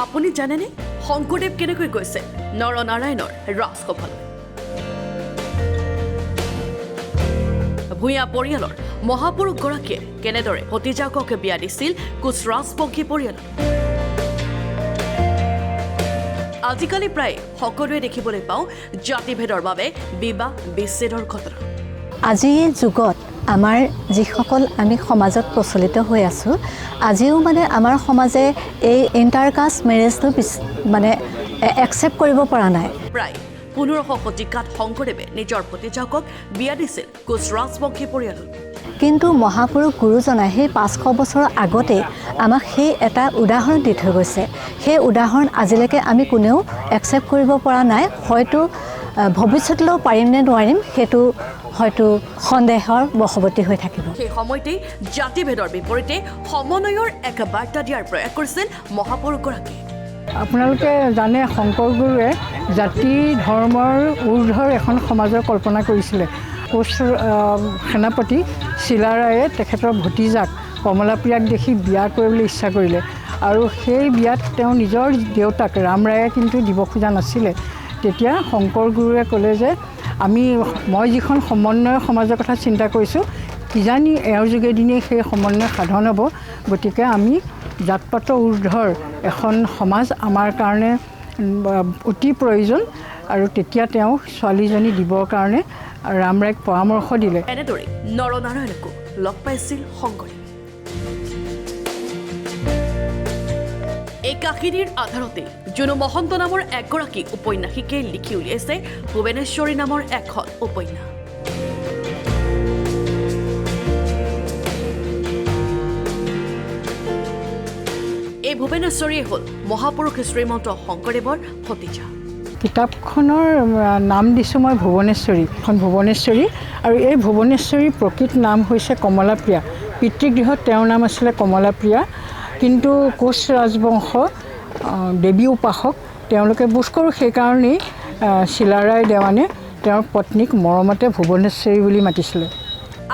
আপুনি জানেনে শংকৰদেৱ কেনেকৈ গৈছে নৰনাৰায়ণৰ ৰাজসভালৈ? ভূঞা পৰিয়ালৰ মহাপুৰুষগৰাকীয়ে কেনেদৰে ভতিজাকক বিয়া দিছিল কোচ ৰাজবংশী পৰিয়ালত? আজিকালি প্ৰায় সকলোৱে দেখিবলৈ পাওঁ জাতিভেদৰ বাবে বিবাহ বিচ্ছেদৰ ঘটনা। আজিৰ যুগত আমাৰ যিসকল আমি সমাজত প্ৰচলিত হৈ আছোঁ, আজিও মানে আমাৰ সমাজে এই ইণ্টাৰকাষ্ট মেৰেজটো মানে একচেপ্ট কৰিব পৰা নাই। প্ৰায় 1500 শতিকাত শংকৰদেৱে নিজৰ ভতিজাকক বিয়া দিছিল কোচ ৰাজবংশী পৰিয়ালত। কিন্তু মহাপুৰুষ গুৰুজনাই সেই 500 বছৰৰ আগতেই আমাক সেই এটা উদাহৰণ দি থৈ গৈছে। সেই উদাহৰণ আজিলৈকে আমি কোনেও একচেপ্ট কৰিব পৰা নাই। হয়তো ভৱিষ্যতলৈও পাৰিম নে নোৱাৰিম সেইটো হয়তো সন্দেহৰ বশৱৰ্তী হৈ থাকিব। সেই সময়তেই জাতিভেদৰ বিপৰীতে সমন্বয়ৰ এক বাৰ্তা দিয়াৰ প্ৰয়াস কৰিছিল মহাপুৰুষগৰাকীয়ে। আপোনালোকে জানে, শংকৰ গুৰুৱে জাতি ধৰ্মৰ ঊৰ্ধৰ এখন সমাজৰ কল্পনা কৰিছিলে। কোচ সেনাপতি চিলাৰায়ে তেখেতৰ ভতিজাক কমলাপ্ৰিয়াক দেখি বিয়া কৰিবলৈ ইচ্ছা কৰিলে আৰু সেই বিয়াত তেওঁ নিজৰ দেউতাক ৰামৰায়ে কিন্তু দিব খোজা নাছিলে। তেতিয়া শংকৰ গুৰুৱে ক'লে যে মই যিখন সমন্বয় সমাজৰ কথা চিন্তা কৰিছোঁ, কিজানি এওঁৰ যোগেদিনেই সেই সমন্বয় সাধন হ'ব। গতিকে আমি জাত পাতৰ ঊৰ্ধৰ এখন সমাজ আমাৰ কাৰণে অতি প্ৰয়োজন। আৰু তেতিয়া তেওঁ ছোৱালীজনী দিবৰ কাৰণে ৰামৰায়ক পৰামৰ্শ দিলে। এনেদৰে নৰনাৰায়ণকো লগ পাইছিল শংকৰদেৱে। এই কাহিনীৰ আধাৰতে জুনু মহন্ত নামৰ এগৰাকী উপন্যাসিকে লিখি উলিয়াইছে ভুৱনেশ্বৰী নামৰ এখন উপন্যাস। এই ভুৱনেশ্বৰীয়ে হ'ল মহাপুৰুষ শ্ৰীমন্ত শংকৰদেৱৰ ভতিজা। কিতাপখনৰ নাম দিছোঁ মই ভুৱনেশ্বৰী। এখন ভুৱনেশ্বৰী আৰু এই ভুৱনেশ্বৰীৰ প্ৰকৃত নাম হৈছে কমলাপ্ৰিয়া। পিতৃগৃহত তেওঁৰ নাম আছিলে কমলাপ্ৰিয়া, কিন্তু কোচ ৰাজবংশ দেৱী উপাসক তেওঁলোকে বোধ কৰোঁ সেইকাৰণেই চিলাৰায় দেৱানে তেওঁৰ পত্নীক মৰমতে ভুৱনেশ্বৰী বুলি মাতিছিলে।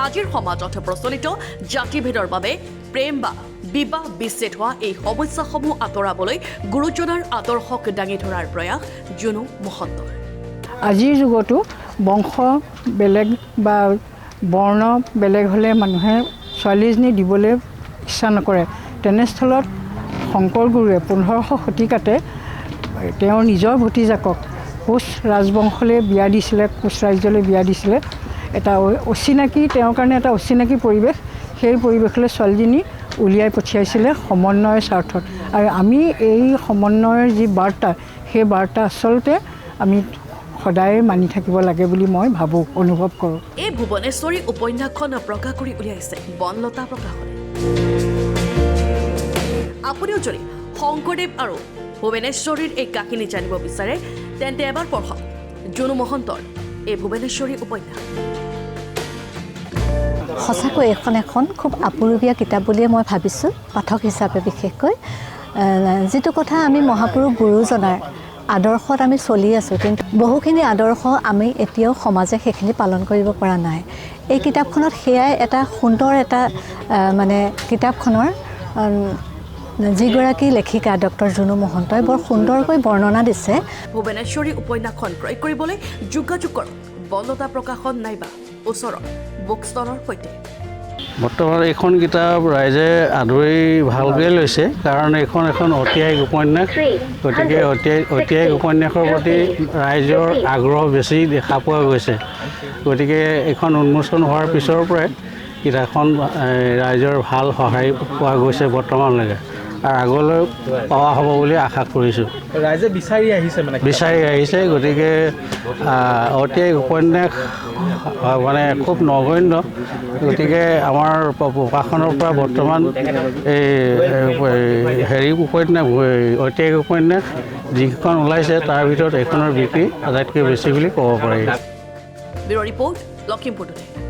আজিৰ সমাজত প্ৰচলিত জাতিভেদৰ বাবে প্ৰেম বা বিবাহ বিচ্ছেদ হোৱা এই সমস্যাসমূহ আঁতৰাবলৈ গুৰুজনাৰ আদৰ্শক দাঙি ধৰাৰ প্ৰয়াস জুনু মহন্তৰ। আজিৰ যুগতো বংশ বেলেগ বা বৰ্ণ বেলেগ হ'লে মানুহে ছোৱালীজনী দিবলৈ ইচ্ছা নকৰে। তেনেস্থলত শংকৰ গুৰুৱে 1500 শতিকাতে তেওঁৰ নিজৰ ভতিজাকক কোচ ৰাজবংশলৈ বিয়া দিছিলে, কোচ ৰাজ্যলৈ বিয়া দিছিলে। এটা অচিনাকি, তেওঁৰ কাৰণে এটা অচিনাকি পৰিৱেশ, সেই পৰিৱেশলৈ ছোৱালীজনী উলিয়াই পঠিয়াইছিলে সমন্বয়ৰ স্বাৰ্থত। আৰু আমি এই সমন্বয়ৰ যি বাৰ্তা, সেই বাৰ্তা আচলতে আমি সদায় মানি থাকিব লাগে বুলি মই ভাবোঁ, অনুভৱ কৰোঁ। এই ভুৱনেশ্বৰী উপন্যাসখন প্ৰকাশ কৰি উলিয়াইছে বনলতা প্ৰকাশনে। আপুনিও যদি শংকৰদেৱ আৰু ভুৱনেশ্বৰীৰ এই কাহিনী জানিব বিচাৰে, তেন্তে এবাৰ পঢ়ক জুনু মহন্তৰ এই ভুৱনেশ্বৰী উপন্যাস। সঁচাকৈ এইখন এখন খুব আপুৰুগীয়া কিতাপ বুলিয়ে মই ভাবিছোঁ, পাঠক হিচাপে বিশেষকৈ। যিটো কথা আমি মহাপুৰুষ গুৰুজনাৰ আদৰ্শত আমি চলি আছোঁ, কিন্তু বহুখিনি আদৰ্শ আমি এতিয়াও সমাজে সেইখিনি পালন কৰিব পৰা নাই। এই কিতাপখনত সেয়াই এটা সুন্দৰ এটা মানে কিতাপখনৰ যিগৰাকী লেখিকা ডক্টৰ জুনু মহন্তই বৰ সুন্দৰকৈ বৰ্ণনা দিছে। ভুৱনেশ্বৰী উপন্যাসখন ক্ৰয় কৰিবলৈ যোগাযোগ কৰক বনলতা প্ৰকাশন নাইবা ওচৰৰ বুক ষ্টলৰ সৈতে। বৰ্তমান এইখন কিতাপ ৰাইজে আদৰি ভালকৈ লৈছে, কাৰণ এইখন এখন ঐতিহাসিক উপন্যাস। গতিকে ঐতিহাসিক উপন্যাসৰ প্ৰতি ৰাইজৰ আগ্ৰহ বেছি দেখা পোৱা গৈছে। গতিকে এইখন উন্মোচন হোৱাৰ পিছৰ পৰাই কিতাপখন ৰাইজৰ ভাল সঁহাৰি পোৱা গৈছে বৰ্তমানলৈকে, আৰু আগলৈ পোৱা হ'ব বুলি আশা কৰিছোঁ। ৰাইজে বিচাৰি আহিছে, মানে বিচাৰি আহিছে। গতিকে ঐতিহাসিক উপন্যাস মানে খুব নগণ্য। গতিকে আমাৰ প্ৰকাশনৰ পৰা বৰ্তমান এই হেৰি উপন্যাস, ঐতিহাসিক উপন্যাস যিখন ওলাইছে তাৰ ভিতৰত এইখনৰ বিক্ৰী আটাইতকৈ বেছি বুলি ক'ব পাৰি। Bureau' report, Lakhimpur today.